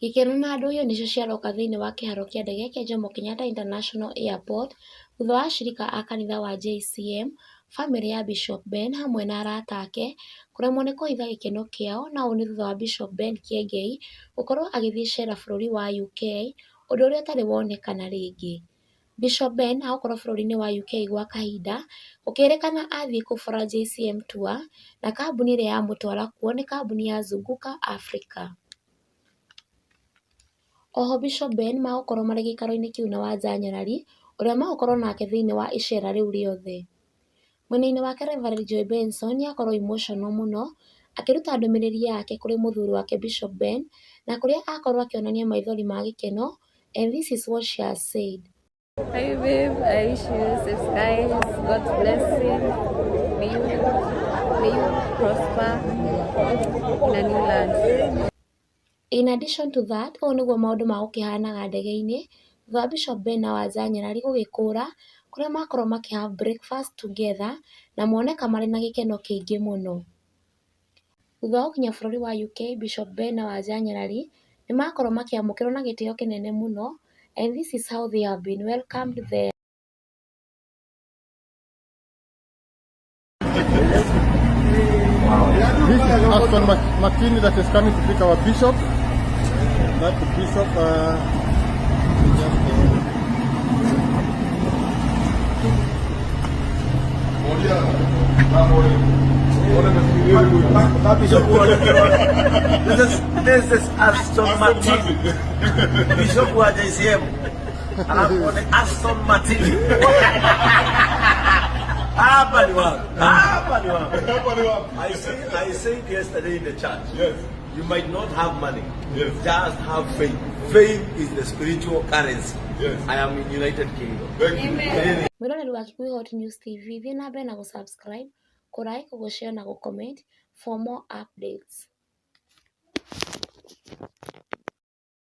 Gĩkeno na ndũhiũ nĩcio ciaroka thĩinĩ wa kĩharo kĩa ndege kĩa Jomo Kenhatta International Airport thutha wa ashirika a kanitha wa JCM, bamĩrĩ ya Bishop Ben hamwe na arata ake kũremwo nĩ kũhitha gĩkeno kĩao na ũũ nĩ thutha wa Bishop Ben Kiengei gũkorwo agĩthiĩ icera bũrũri wa UK ũndũ ũrĩa ũtarĩ wonekana rĩngĩ. Bishop Ben agũkorwo bũrũri-inĩ wa UK gwa kahinda gũkĩrĩkana athiĩ kũbora JCM Tour na kambuni ĩrĩa yamũtwara kuo nĩ kambuni ya Zunguka Africa. Oho Bishop Ben magũkorwo marĩ gĩikaro-inĩ kĩu na Wanja Nyarari ũrĩa magũkorwo nake thĩinĩ wa icera rĩu rĩothe. Mwena-inĩ wake Rev Joy Benson nĩakorwo emotional mũno akĩruta ndũmĩrĩri yake kũrĩ mũthuri wake Bishop Ben na kũrĩa akorwo akĩonania maithori ma gĩkeno and this is what she has said. Hi babe, I wish you safe skies, God's blessing. May you prosper in a new land. In addition to that, ũũ nĩguo maũndũ magũkĩhanaga ndege-inĩ thutha wa Bishop Ben na Wanja Nyarari gũgĩkũra kũrĩa makorwo makĩ have breakfast together na moneka marĩ na gĩkeno kĩingĩ mũno. Thutha wa gũkinya bũrũri wa UK, Bishop Ben na Wanja Nyarari nĩ makorwo makĩamũkĩrwo na gĩtĩo kĩnene mũno and this is how they have been welcomed there. This is Aston Martin that is coming to pick our bishop. That bishop This is Aston Martin. Bishop wa JCM. Alafu ni Aston Martin. Hapa ni wapi? Hapa ni wapi? Hapa ni wapi? I said yesterday in the church. Yes. You might not have money. Yes. Just have faith. Faith is the spiritual currency. Yes. I am in United Kingdom. Thank you. Amen. Mwĩroreri wa Kikuyu Hot News TV, thiĩ na mbere na gũ-subscribe, kũ-like, gũ-share na gũ-comment for more updates.